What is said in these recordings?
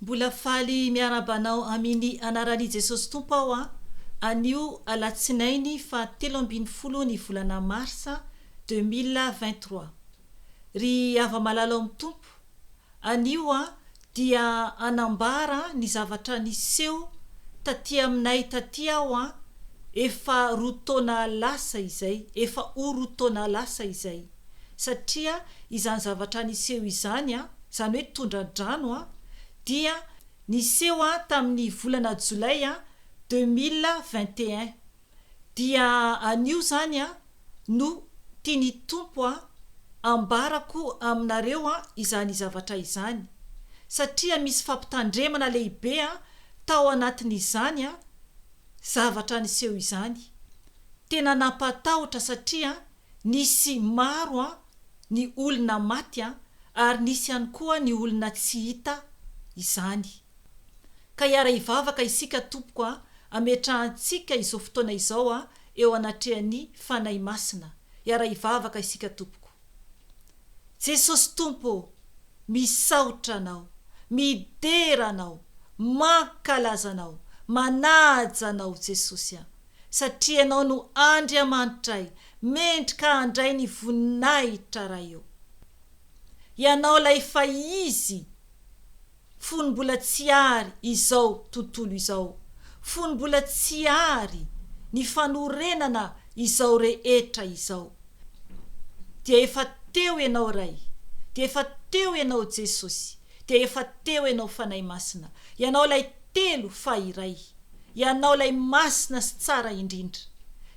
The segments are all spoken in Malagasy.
Mbola faly miarahaba anao amin ny anaran i Jesosy Tompo aho a, anio alatsinainy faha 13 ny volana mars 2023. Ry hava-malala ao amin'ny Tompo, anio aho dia hanambara ny zavatra niseho taty aminay taty aho a, efa roa taona lasa izay, efa ho roa taona lasa izay. Satria izany zavatra niseho izany a, izany hoe tondra-drano a, dia niseho a tamin'ny volana jolay a 2021. Dia anio izany a no tian'ny Tompo a ambarako aminareo a izany zavatra izany. Satria misy fampitandremana lehibe a tao anatin'izany a zavatra niseho izany. Tena nampatahotra satria nisy maro a ny olona maty a ary nisy ihany koa ny olona tsy hita izany. Ka hiara-hivavaka isika tompoko a ametrahantsika izao fotoana izao a eo anatrehan'ny Fanahy Masina. Hiara-hivavaka isika tompoko. Jesosy Tompo ô, misaotra Anao, midera Anao, mankalaza Anao, manaja Anao Jesosy a. Satria Ianao no Andriamanitray, mendrika handray ny voninahitra Ray ô. Ianao ilay efa Izy fony mbola tsy ary izao tontolo izao, fony mbola tsy ary ny fanorenana izao rehetra izao, dia efa teo Ianao Ray, dia efa teo Ianao Jesosy, dia efa teo Ianao Fanahy Masina, Ianao ilay Telo fa Iray, Ianao ilay Masina sy Tsara indrindra.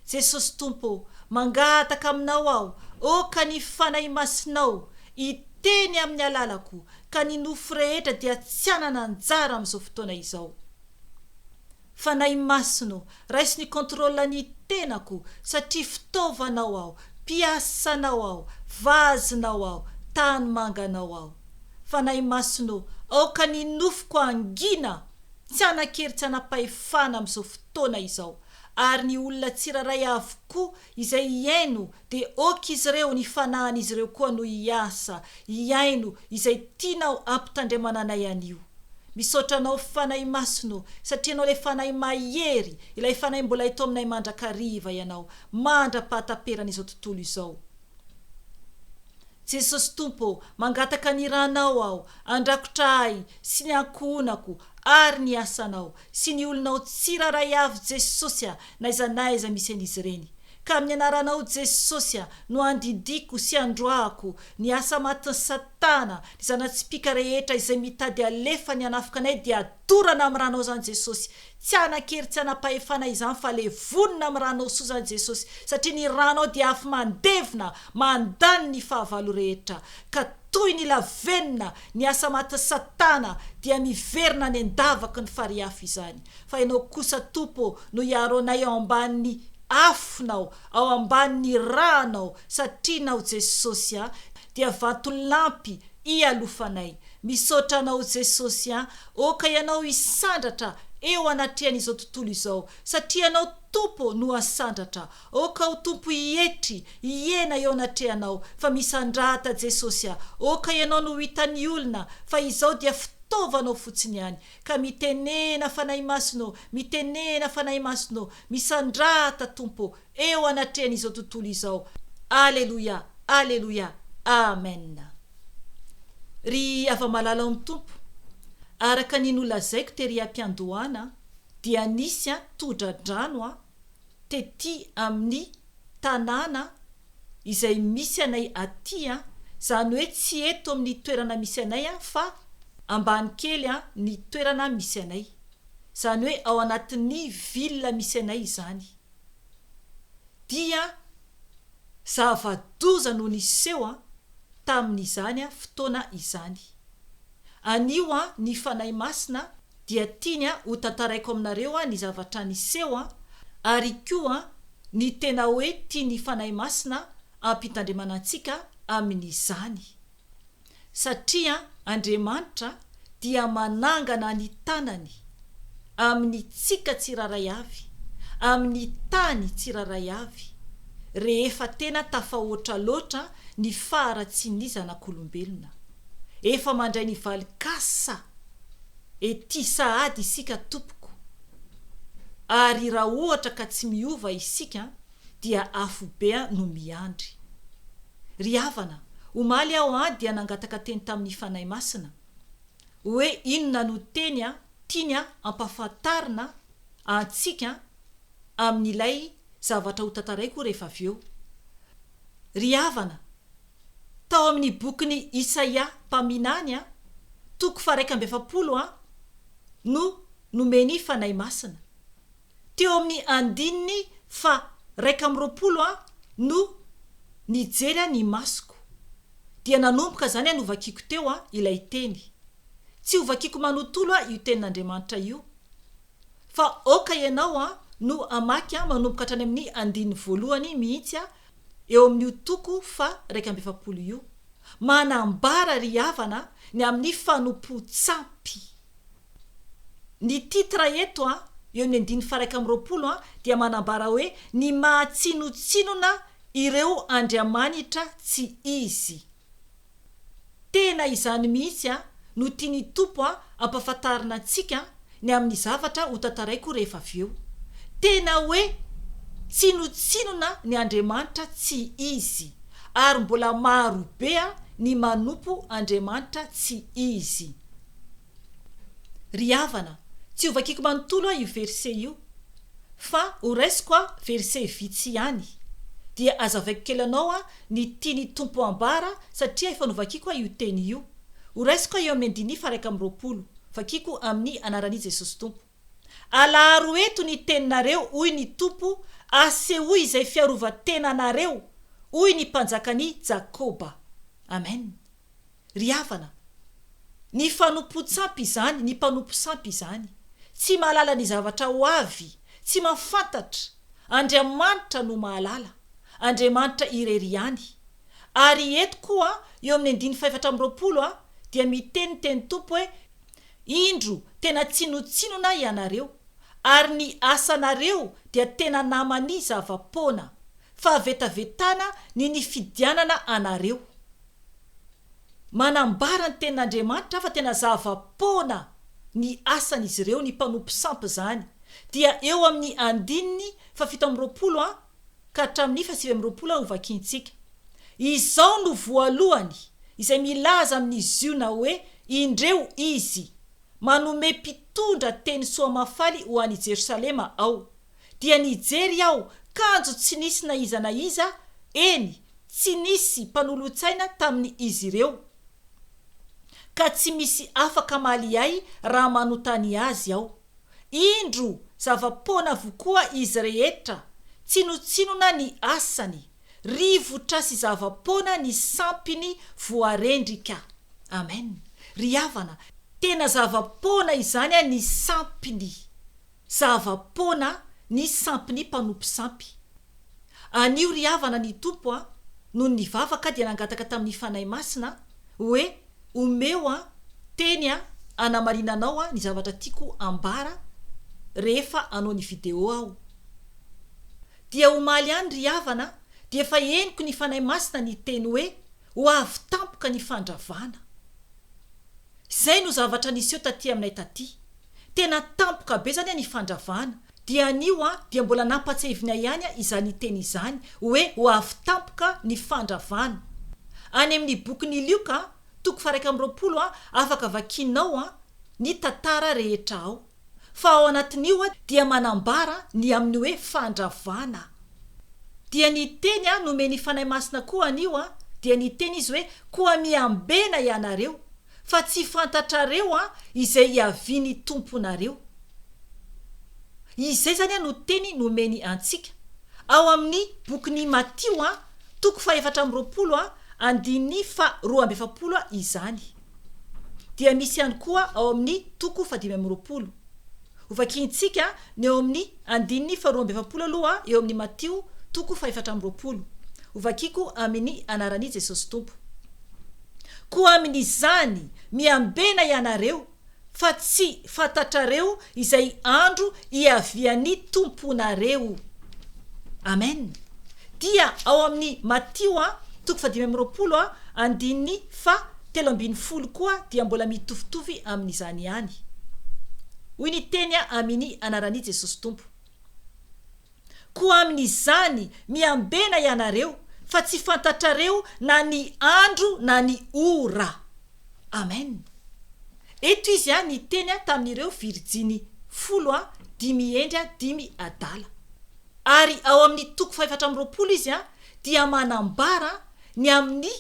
Jesosy Tompo ô, mangataka Aminao aho, aoka ny Fanahy Masinao hiteny amin'ny alalako ka ny nofo rehetra dia tsy hanana anjara amin'izao fotoana izao. Fanahy Masina ô, raiso ny contrôle ny tenako satria fitaovanao aho, mpiasanao aho, vazinao aho, tanimanganao aho. Fanahy Masina ô, aoka ny nofoko hangina, tsy hanan-kery tsy hanam-pahefana amin'izao fotoana izao, ary ny olona tsirairay avokoa izay hihaino dia ok izy ireo ny fanahin'izy ireo koa no hiasa hihaino izay tianao hampitandremana anay anio. Misaotra anao Fanahy Masina o, satria ianao ilay Fanahy mahery, ilay Fanahy mbola eto aminay mandrakariva ianao, mandra-pahataperan'izao tontolo izao. Jesosy Tompo ô, mangataka ny ranao aho, andrakotra ahy sy ny ankohonako ary ny asanao sy ny olonao tsirairay avy Jesosy a, n'aiza n'aiza misy an'izy ireny. Ka amin'ny anaranao Jesosy a, no andidiako sy androahako ny asa matin'i satana, ny zana-tsipìka rehetra izay mitady alefa ny hanafika anay dia dorana amin'ny ranao izany Jesosy, Tsy hanan-kery tsy hanam-pahefana izany fa levonina amin'ny ranao soa izany Jesosy satria ny ranao dia afo mandevona mandany ny fahavalo rehetra ka toy ny lavenona ny asa matin'i satana dia miverina any an-davaky ny farihy afo izany fa ianao kosa Tompo ô no hiaro anay ao ambanin'ny afonao ao ambanin'ny ranao satria nao Jesosy a dia vatolampy ialofanay. Misaotra Anao Jesosy a! Oka Ianao hisandratra eo anatrehan'izao tontolo izao, satria Ianao Tompo no asandratra. Oka ho Tompo hietry, hihena eo anatrehanao, fa misandrata Jesosy a! Oka Ianao no ho hitan'ny olona, fa izao dia fitaovanao fotsiny ihany. Ka mitenena Fanahy Masina ô, mitenena Fanahy Masina ô, misandrata Tompo ô, eo anatrehan'izao tontolo izao. Aleloia! Aleloia! Amen! Ry hava-malala ao amin'ny Tompo, araka ny nolazaiko tery am-piandohana dia nisy todra-drano tety amin'ny tanàna izay misy anay aty, izany hoe tsy eto amin'ny toerana misy anay fa ambany kely ny toerana misy anay. Izany hoe ao anatin'ny ville misy anay izany. Dia zava-doza no niseho tamin'izany fotoana izany. Anio ny Fanahy Masina dia tiany ho tantaraiko aminareo ny zavatra niseho ary koa ny tena hoe tian'ny Fanahy Masina hampitandremana antsika amin'izany. Satria Andriamanitra dia manangana ny tanany amin'ny tsika tsirairay avy, amin'ny tany tsirairay avy, rehefa tena tafahoatra loatra ny faharatsian'ny zanak'olombelona. Efa mandray ny valin-kasa. Ety sahady isika tompoko. Ary raha ohatra ka tsy miova isika dia afobe no miandry. Ry havana, omaly aho an dia nangataka teny tamin'ny Fanahy Masina hoe inona no teny tiany ampafantarina antsika amin'ilay zavatra ho tantaraiko rehefa avy eo. Ry havana, tao amin'ny bokin'i Isaia mpaminany, toko faha-41 no nomeny Fanahy Masina. Teo amin'ny andininy faha-21 no nijery ny masoko. Dia nanomboka izany novakiko teo ilay teny. Tsy hovakiko manontolo io tenin'Andriamanitra io. Fa aoka ianao no hamaky manomboka hatrany amin'ny andininy voalohany mihitsy eo amin'io toko faha 41 io. Manambara ry havana ny amin'ny fanompoan-tsampy. Ny titre eto eo amin'ny andininy faha 21 dia manambara hoe ny maha tsinontsinona ireo andriamanitra tsy izy. Tena izany mihitsy no tian'ny Tompo hampafantarina antsika ny amin'ny zavatra hotantaraiko rehefa avy eo. Tena hoe tsinontsinona ny Andriamanitra tsy izy, ary mbola maro be ny manompo Andriamanitra tsy izy. Ry havana, tsy hovakiko manontolo io verset io, fa horaisiko verset vitsy ihany, dia azavaiko kely anao ny tian'ny Tompo ambara satria efa novakiko io teny io. Horaisiko eo amin'ny andininy faha 21, vakiko amin'ny anaran'i Jesosy Tompo. Alaharo eto ny teninareo, hoy ny Tompo, asehoy izay fiarovan-tenanareo, hoy ny Mpanjakan'i Jakoba. Amen. Ry havana, ny fanompoan-tsampy izany, ny mpanompo sampy izany, tsy mahalala ny zavatra ho avy, tsy mahafantatra, Andriamanitra no mahalala, Andriamanitra irery ihany. Ary eto koa, eo amin'ny andininy fahefatra amby 20, dia miteny ny teny Tompo hoe, Indro, tena tsinontsinona ianareo, ary ny asanareo dia tena naman'ny zava-poana, fahavetavetana ny nifidianana anareo. Manambara ny Tenin'Andriamanitra fa tena zava-poana ny asan'izy ireo, ny mpanompo sampy izany, dia eo amin'ny andininy fahafito amby 20 a ka hatramin'ny fahasivy amby 20 a hovakintsika. Izao no voalohany izay milaza amin'i Ziona hoe, Indreo Izy, manome mpitondra teny soa mahafaly ho an'i Jerosalema aho. Dia nijery aho, kanjo tsy nisy na iza na iza, eny, tsy nisy mpanolotsaina tamin' izy ireo, ka tsy misy afaka hamaly ahy raha manontany azy aho. Indro, zava-poana avokoa izy rehetra, tsinontsinona ny asany, rivotra sy zava-poana ny sampiny voarendrika. Amen. Ry havana, tena zava-poana izany ny sampiny. Zava-poana ny sampin'ny mpanompo sampy. Anio ry havana ny Tompo a, nony nivavaka dia nangataka tamin'ny Fanahy Masina hoe omeo a teny a hanamarinanao a ny zavatra tiako ambara rehefa hanao ny video aho. Dia omaly ihany ry havana dia efa henoko ny Fanahy Masina niteny hoe ho avy tampoka ny fandravana. Izay no zavatra niseho taty aminay taty. Tena tampoka be zany ny fandravana. Dia anio an, dia mbola nampatsiahivinay ihany izany teny izany hoe ho avy tampoka ny fandravana. Any amin'ny bokin'i Lioka, toko faha-21 an, afaka vakianao an, ny tantara rehetra ao. Fa ao anatin'io dia manambara ny amin'ny hoe fandravana. Dia ny teny nomen'ny Fanahy Masina koa anio dia niteny izy hoe koa miambena ianareo fa tsy fantatrareo izay hiavian'ny Tomponareo. Izay izany no teny nomeny antsika. Ao amin'ny bokin'i Matio toko faha-24 andininy faha-42 izany. Dia misy ihany koa ao amin'ny toko faha-25. Hovakintsika ny eo amin'ny andininy faha-42 aloha eo amin'ny Matio toko faha-24. Hovakiko amin'ny anaran'i Jesosy Tompo. Koa amin'izany miambena ianareo fa tsy fantatrareo izay andro hiavian'ny Tomponareo. Amen. Dia ao amin'ny Matio toko faha-25 andininy faha 13 koa dia mbola mitovitovy amin'izany ihany. Hoy ny teny amin' anaran' i Jesosy Tompo. Koa amin' izany miambena ianareo, fa tsy fantatrareo na ny andro na ny ora. Amen. Eto izy niteny tamin' ireo virijiny folo, dimy hendry, dimy adala. Ary ao amin' ny toko fahefatra amby 20 izy dia manambara ny amin' ny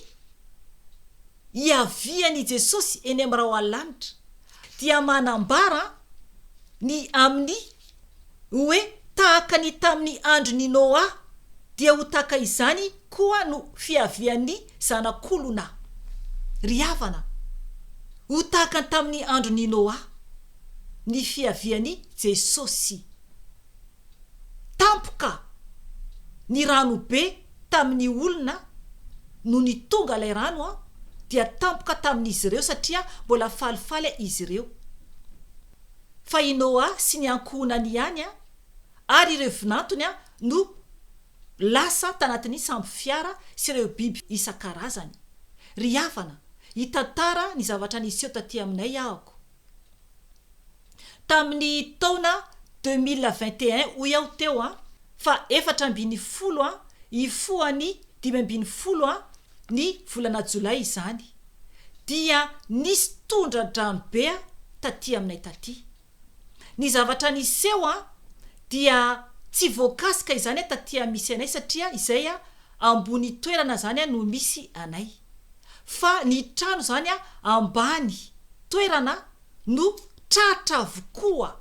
hiavian' i Jesosy eny amin' rahona lanitra, dia manambara ny amin' ny hoe tahaka ny tamin' ny andron' i Noa dia ho tahaka izany koa no fiavian' ny Zanak' olona. Ry havana, ho tahaka ny tamin' ny andron' i Noa ny fiavian' i Jesosy. Tampoka ny rano be tamin' ny olona nony tonga ilay rano dia tampoka tamin' izy ireo satria mbola falifaly izy ireo. Fa i Noa sy ny ankohonany ihany ary ireo vinantony no lasa tanatin'ny sambo fiara sy ireo biby isan-karazany. Ry havana, hitantara ny zavatra niseho taty aminay ahako. Tamin'ny taona 2021 hoy aho teo an, fa 14 an, hifoha ny 15 an ny volana jolay izany, dia nisy tondra-drano be taty aminay taty. Ny zavatra niseho an, dia tsy voakasika izany taty amin'ny misy anay satria izay ambony toerana izany no misy anay. Fa ny trano izany ambany toerana no tratra avokoa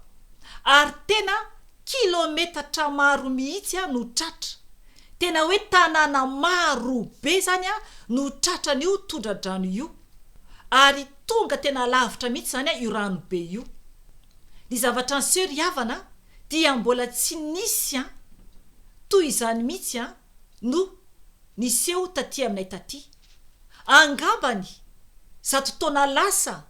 ary tena kilometatra maro mihitsy no tratra. Tena hoe tanàna maro be izany no tratran'io tondra-drano io ary tonga tena lavitra mihitsy izany io rano be io. Ny zavatra niseho ry havana dia mbola tsy nisy toy izany mihitsy no niseho taty aminay taty. Angambany 100 taona lasa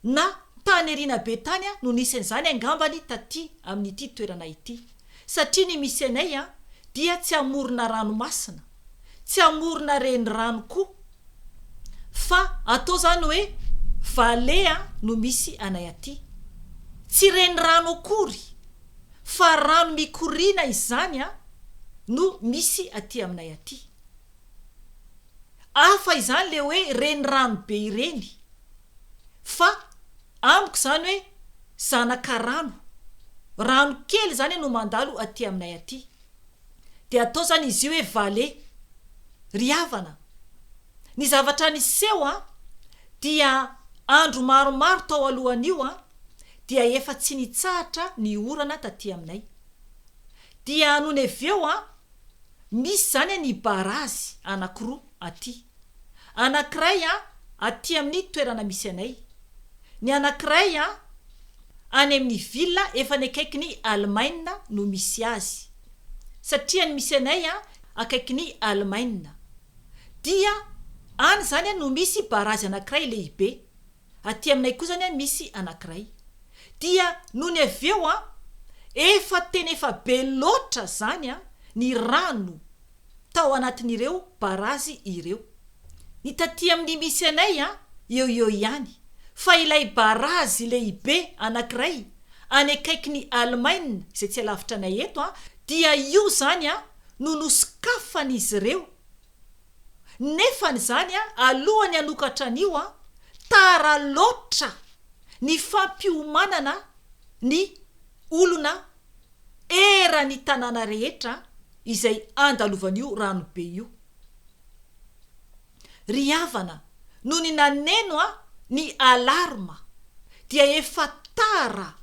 na tany aoriana be tany no nisy an'izany angambany taty amin'ity toerana ity. Satria ny misy anay dia tsy hamorona ranomasina, tsy hamorona renirano koa, fa atao izany hoe vallée no misy anay aty. Tsy renirano akory fa rano mikoriana izany no misy aty aminay aty. Hafa izany le hoe renirano be ireny fa amiko izany hoe zanaka rano, rano kely izany no mandalo aty aminay aty. Dia atao izany izy io hoe vallée. Ry havana, ny zavatra niseho an, dia andro maromaro tao alohan'io an, dia efa tsy nitsahatra ny orana taty aminay. Dia nony avy eo an, misy izany ny barazy anankiroa aty. Anankiray an, aty amin'ny toerana misy anay. Ny anankiray an, any amin'ny ville efa any akaikin'i Allemagne no misy azy. Satria ny misy anay an, akaikin'i Allemagne. Dia any izany an no misy barazy anankiray lehibe. Aty aminay koa izany an misy anankiray. Dia nony avy eo an, efa tena efa be loatra izany an ny rano tao anatin'ireo barazy ireo. Ny taty amin'ny misy anay an, eo eo ihany. Fa ilay barazy lehibe anankiray any akaikin'i Allemagne izay tsy alavitra anay eto an, dia io izany an no nosokafan'izy ireo. Nefany izany an, alohan'ny hanokatra an'io an, tara loatra ny fampiomanana ny olona eran'ny tanàna rehetra izay andalovan'io ranobe io. Ry havana, nony naneno ny alarme dia efa tara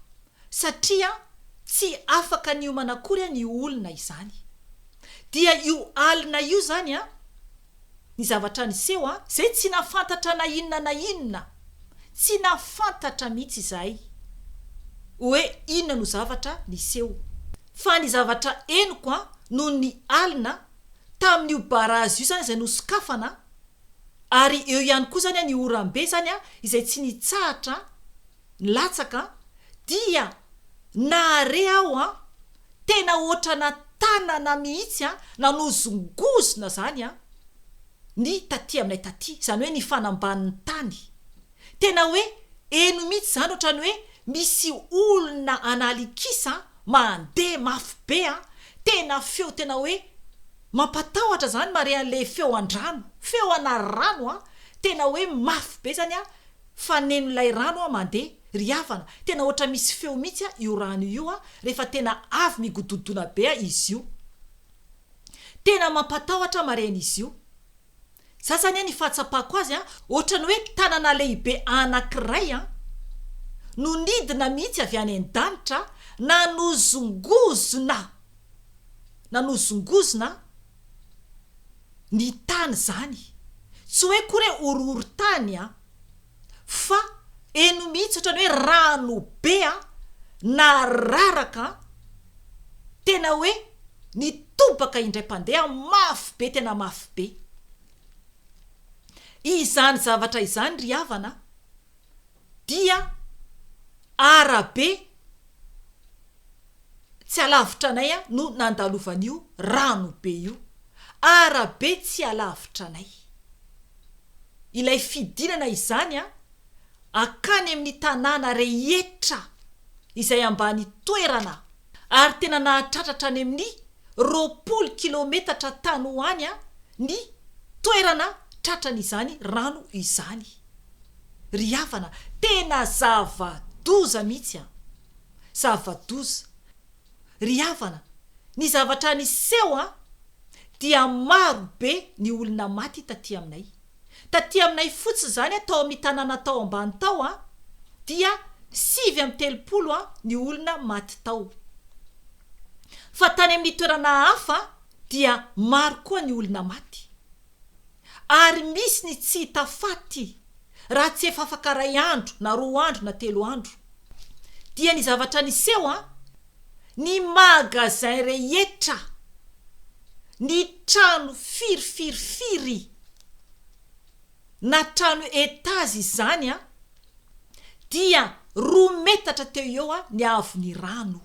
satria tsy afaka niomana akory ny olona izany. Dia io alina io izany an, ny zavatra niseho an, izay tsy nahafantatra na inona na inona, tsy nahafantatra mihitsy izahay hoe inona no zavatra niseho. Fa ny zavatra henoko an, noho ny alina, tamin'io barazy io izany izay nosokafana, ary eo ihany koa izany ny oram-be izany izay tsy nitsahatra nilatsaka dia nahare aho an, tena ohatrana tanana mihitsy an, nanozongozona izany an, ny taty aminay taty, izany hoe ny fanambanin'ny tany. Tena hoe heno mihitsy izany ohatran'ny hoe. misy olona an'alikisa mandeha mafy be an, tena feo tena hoe mampatahotra zany mahare an'le feo an-drano, feo ana rano an, tena hoe mafy be zany an, fanenon'ilay rano an mandeha, ry havana, tena ohatra misy feo mihitsy an io rano io an, rehefa tena avy migododona be an izy io. Tena mampatahotra mahare an'izy io. Za zany an ny fahatsapako azy an, ohatrany hoe tanana lehibe anakiray an, no nidina mihitsy avy any an-danitra nanozongozona, nanozongozona ny tany zany, tsy hoe akory hoe horohorontany an, fa heno mihitsy ohatrany hoe rano be an, nararaka an, tena hoe nitobaka indray mpandeha mafy be tena mafy be. Izany zavatra izany ry havana dia arabe tsy alavitra anay no nandalovan'io rano be io. Arabe tsy alavitra anay. Ilay fidinana izany an, akany amin'ny tanàna rehetra izay ambany toerana ary tena nahatratra hatrany amin'ny 20 kilaometatra tany ho any ny toerana tratran'izany rano izany. Ry havana, tena zava-doza mihitsy an! Zava-doza. Ry havana, ny zavatra niseho an, dia maro be ny olona maty taty aminay. Taty aminay fotsiny izany an, tao amin'ny tanàna tao ambany tao an, dia 39 an ny olona maty tao. Fa tany amin'ny toerana hafa dia maro koa ny olona maty. Ary misy ny tsy hita faty raha tsy efa afaka ray andro na roa andro na telo andro. Dia ny zavatra niseho an, ny magasin rehetra, ny trano firy firy firy, na trano étage izany an, dia roa metatra teo eo ny haavon'ny rano.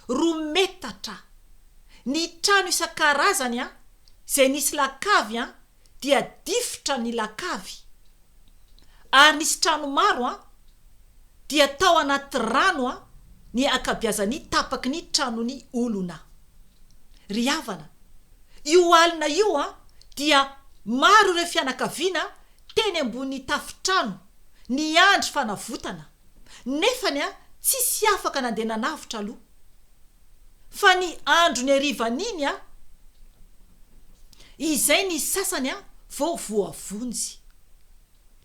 Roa metatra. Ny trano isan-karazany an, izay nisy lakavy an, dia difotra ny lakavy. Ary nisy trano maro an, dia tao anaty rano an, ny ankabiazan'ny tapaky ny tranon'ny olona. Ry havana, io alina io an, dia maro ireo fianakaviana teny ambony tafontrano niandry fanavotana, nefany an, tsisy afaka nandeha nanavotra aloha. Fa ny androny harivan'iny an, izay ny sasany an vao voavonjy.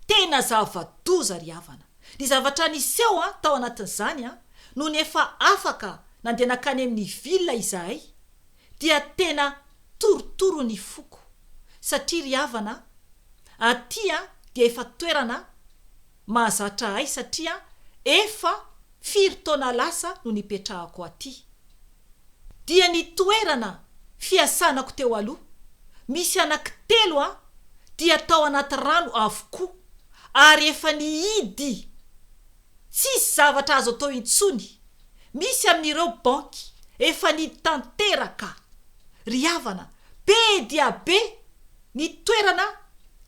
Tena zava-doza ry havana. Ny zavatra niseho an tao anatin'izany an, nony efa afaka nandeha nankany amin'ny ville izahay, dia tena torotoro ny foko. Satria ry havana an, aty an dia efa toerana mahazatra ahy satria efa firy taona lasa no nipetrahako aty. Dia ny toerana fiasanako teo aloha, misy anaky telo an, dia tao anaty rano avokoa ary efa nihidy tsisy zavatra azo atao intsony, misy amin'ireo banky efa nihidy tanteraka. Ry havana, be dia be ny toerana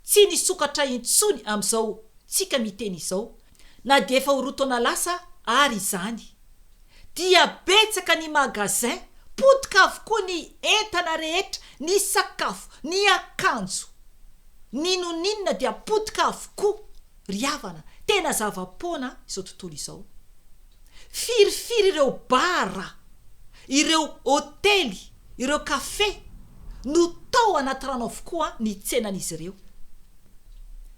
tsy nisokatra intsony amin'izao tsika miteny izao, na dia efa ho roa taona lasa ary izany. Dia betsaka ny magasin, potika avokoa ny entana rehetra, ny sakafo, ny akanjo, n'inon'inona dia potika avokoa ry havana, tena zava-poana izao tontolo izao. Firifiry ireo bar, ireo hotely, ireo cafe no tao anaty rano avokoa ny tsenan'izy ireo.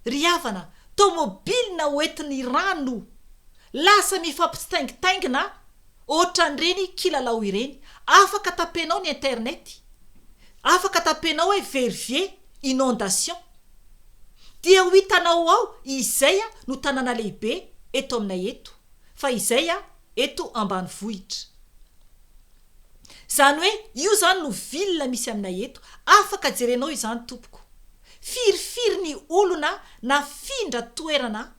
Ry havana, tomobilina hoentin'ny rano, lasa mifampitaingitaingina ohatran'ireny kilalao ireny, afaka tapenao ny internet, afaka tapenao hoe verviers inondation, dia ho hitanao ao izay no tanàna lehibe eto aminay eto, fa izay eto ambanivohitra. Izany hoe io izany no ville misy aminay eto, afaka jerenao izany tompoko. Firifiry ny olona nafindra toerana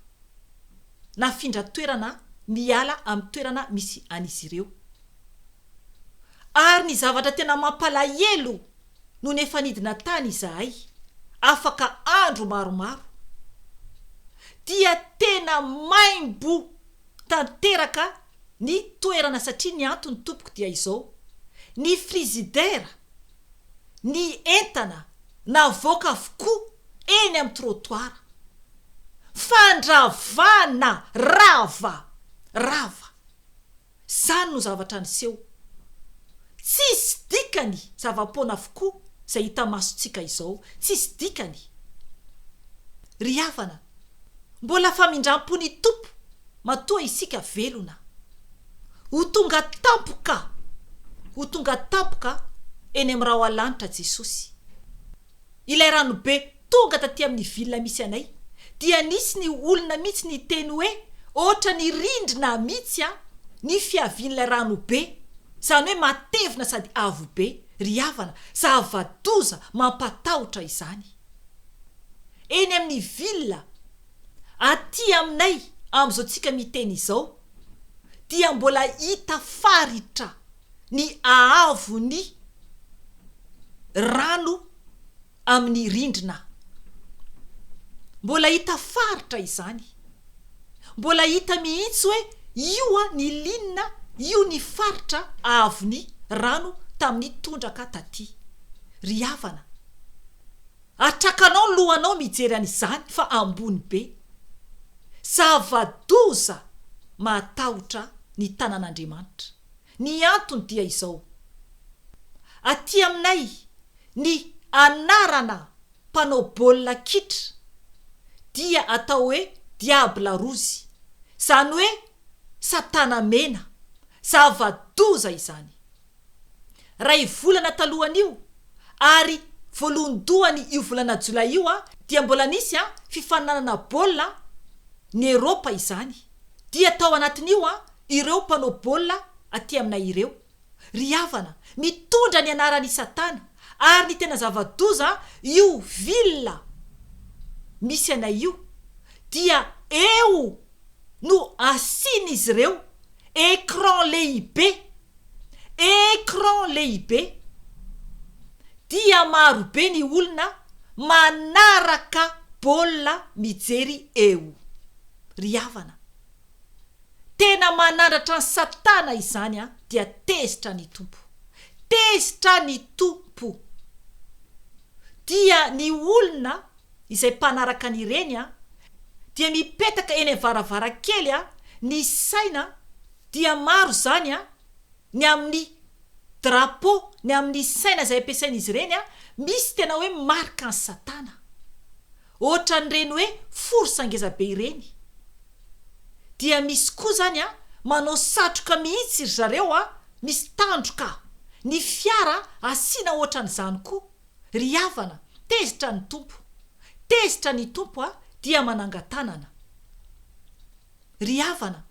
nafindra toerana miala amin'ny toerana misy an'izy ireo. Ary ny zavatra tena mampalahelo nony efa nidina tany izahay, afaka andro maromaro, dia tena maimbo. tanteraka ny toerana satria ny antony tompoko dia izao, ny frigidaire, ny entana navoaka avokoa eny amin'ny trottoir. Fandravana rava! Rava! Izany no zavatra niseho. Tsisy dikany, zava-poana avokoa izay hita masontsika izao, tsisy dikany. Ry havana, mbola famindram-po ny Tompo matoa isika velona. Ho tonga tampoka, ho tonga tampoka eny amin'ny rahoalanitra Jesosy. Ilay ranobe tonga taty amin'ny ville misy anay dia nisy ny olona mihitsy niteny hoe ohatran'ny rindrina mihitsy an ny fiavian'ilay rano be, izany hoe matevina sady avo be, ry havana, zava-doza mampatahotra izany. Eny amin'ny ville aty aminay amin'izao tsika miteny izao dia mbola hita faritra ny haavon'ny rano amin'ny rindrina. Mbola hita faritra izany. Mbola hita mihitsy hoe io ny ligne, io ny faritra haavon'ny rano tamin'ny tondraka taty. Ry havana, atrakanao ny lohanao mijery an'izany fa ambony be. Zava-doza mahatahotra ny tanan'Andriamanitra. Ny antony dia izao, aty aminay ny anarana mpanao baolina kitra dia atao hoe diable rozy, izany hoe satana mena, zava-doza izany. Ray volana talohan'io ary voalohandohany io volana jolay io dia mbola nisy fifaninanana baolina ny Eropa izany, dia tao anatin'io ireo mpanao baolina aty aminay ireo. Ry havana, mitondra ny anaran' i Satana, ary ny tena zava-doza, io ville misy anay io, dia eo no asian'izy ireo écran lehibe, écran lehibe, dia marobe ny olona manaraka baolina mijery eo. Ry havana. Tena manandratra an'i satana izany an, dia tezitra ny Tompo. Tezitra ny Tompo. Dia ny olona izay mpanaraka an'ireny an, dia mipetaka eny amin'ny varavarankely an, ny saina dia maro izany an, ny amin'ny drapeau, ny amin'ny saina izay ampiasain'izy ireny an, misy tena hoe marika an'i satana. Ohatran'ireny hoe force ngeza be ireny. Dia misy koa zany an, manao satroka mihitsy ry zareo an, misy tandroka. Ny fiara asiana ohatran'izany koa. Ry havana, tezitra ny Tompo. Tezitra ny Tompo an, dia manangan-tanana. Ry havana,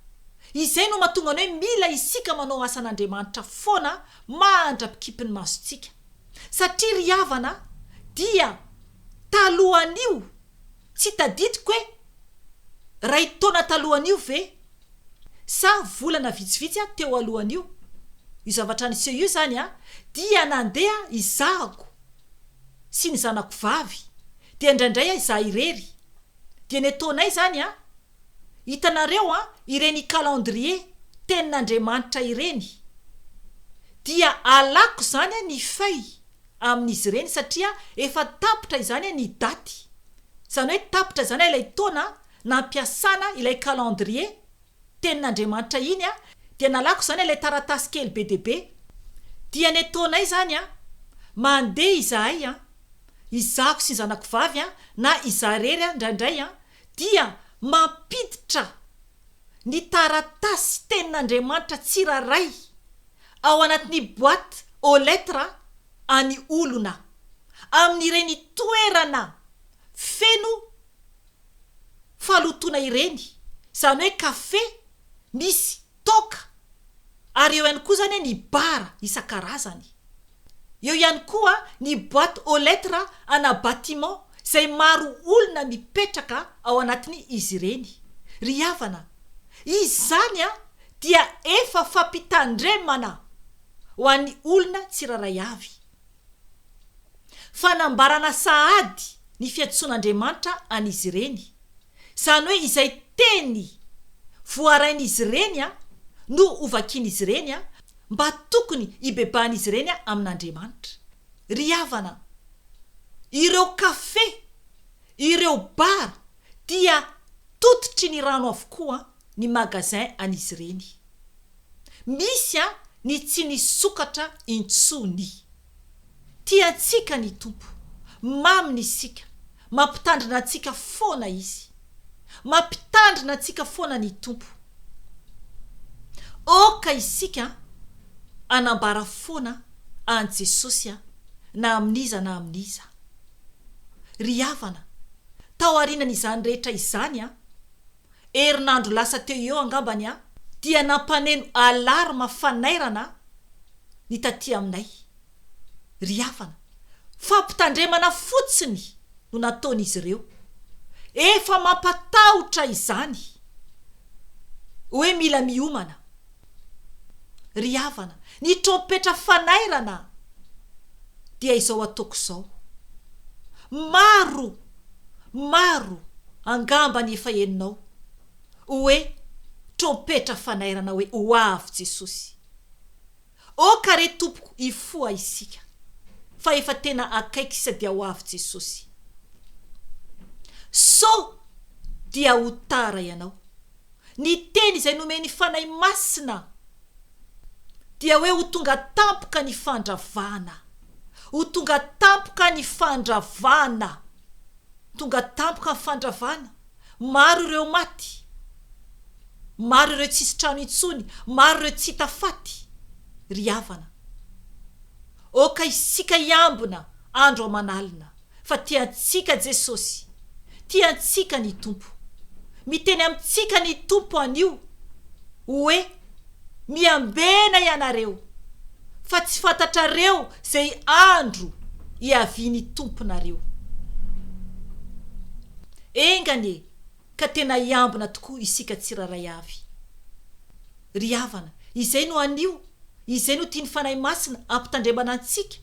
izay no mahatonga ny hoe mila isika manao asan'Andriamanitra foana mandra-pikipy ny masontsika. Satria ry havana dia talohan'io, tsy tadidiko hoe ray taona talohan'io ve sa volana vitsivitsy teo alohan'io, io zavatra niseho io izany dia nandeha izahako sy ny zanako vavy, dia indraindray izaho irery, dia ny ataonay izany an, Hitanareo an, ireny calendrier tenin'Andriamanitra ireny dia alako izany an ny feuille amin'izy ireny satria efa tapitra izany an ny daty, izany hoe tapitra izany an ilay taona nampiasana ilay calendrier tenin'Andriamanitra iny an, dia nalako izany ilay taratasy kely be dia be, dia ny ataonay izany an, mandeha izahay an, izaho sy ny zanako vavy an, na izaho irery an indraindray an, dia mampiditra ny taratasy tenin'Andriamanitra tsirairay ao anatin'ny boite aux lettres any olona, amin'ireny toerana feno fahalotoana ireny, izany hoe kafe misy toaka ary eo ihany koa izany ny bar isan-karazany. Eo ihany koa ny boite aux lettres ana batiment izay maro olona mipetraka ao anatiny izy ireny. Ry havana, izany dia efa fampitandremana ho an'ny olona tsirairay avy. Fanambarana sahady ny fiantsoan'Andriamanitra an'izy ireny. Izany hoe izay teny voarain'izy ireny no hovakian'izy ireny mba tokony hibebahan'izy ireny amin'Andriamanitra. Ry havana, ireo kafe, ireo bar dia tototry ny rano avokoa ny magasin an'izy ireny. Misy ny tsy nisokatra intsony. Tia antsika ny Tompo. Maminy isika. Mampitandrina antsika foana Izy. Mampitandrina antsika foana ny Tompo. Aoka isika hanambara foana an'i Jesosy na amin'iza na amin'iza. Ry havana, tao aorianan'izany rehetra izany, herinandro lasa teo eo angambany dia nampaneno alarme fanairana ny taty aminay. Ry havana, fampitandremana fotsiny no nataon'izy ireo. Efa mampatahotra izany hoe mila miomana. Ry havana, ny trompetra fanairana dia izao ataoko izao. Maro, maro angamba ny efa henonao hoe trompetra fanairana hoe ho avy Jesosy. Aoka re tompoko hifoha isika fa efa tena akaiky sisa dia ho avy Jesosy. Sao dia ho tara ianao. Ny teny izay nomen'ny Fanahy Masina dia hoe ho tonga tampoka ny fandravana. Ho tonga tampoka ny fandravana. Tonga tampoka ny fandravana. Maro ireo maty. Maro ireo tsisy trano intsony, maro ireo tsy hita faty. Ry havana, aoka isika hiambina andro aman'alina fa tia antsika Jesosy, tia antsika ny Tompo. Miteny amintsika ny Tompo anio hoe miambena ianareo fa tsy fantatrareo izay andro hiavian'ny Tomponareo. Enga anie ka tena hiambina tokoa isika tsirairay avy. Ry havana, izay no anio, izay no tian'ny Fanahy Masina hampitandremana antsika,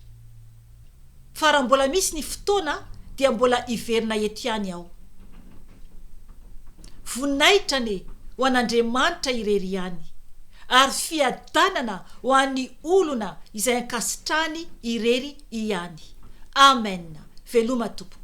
fa raha mbola misy ny fotoana dia mbola hiverina eto ihany aho. Voninahitra anie ho an'Andriamanitra irery ihany, ary fiadanana ho an'ny olona izay ankasitrahany irery ihany. Amen. Veloma tompoko.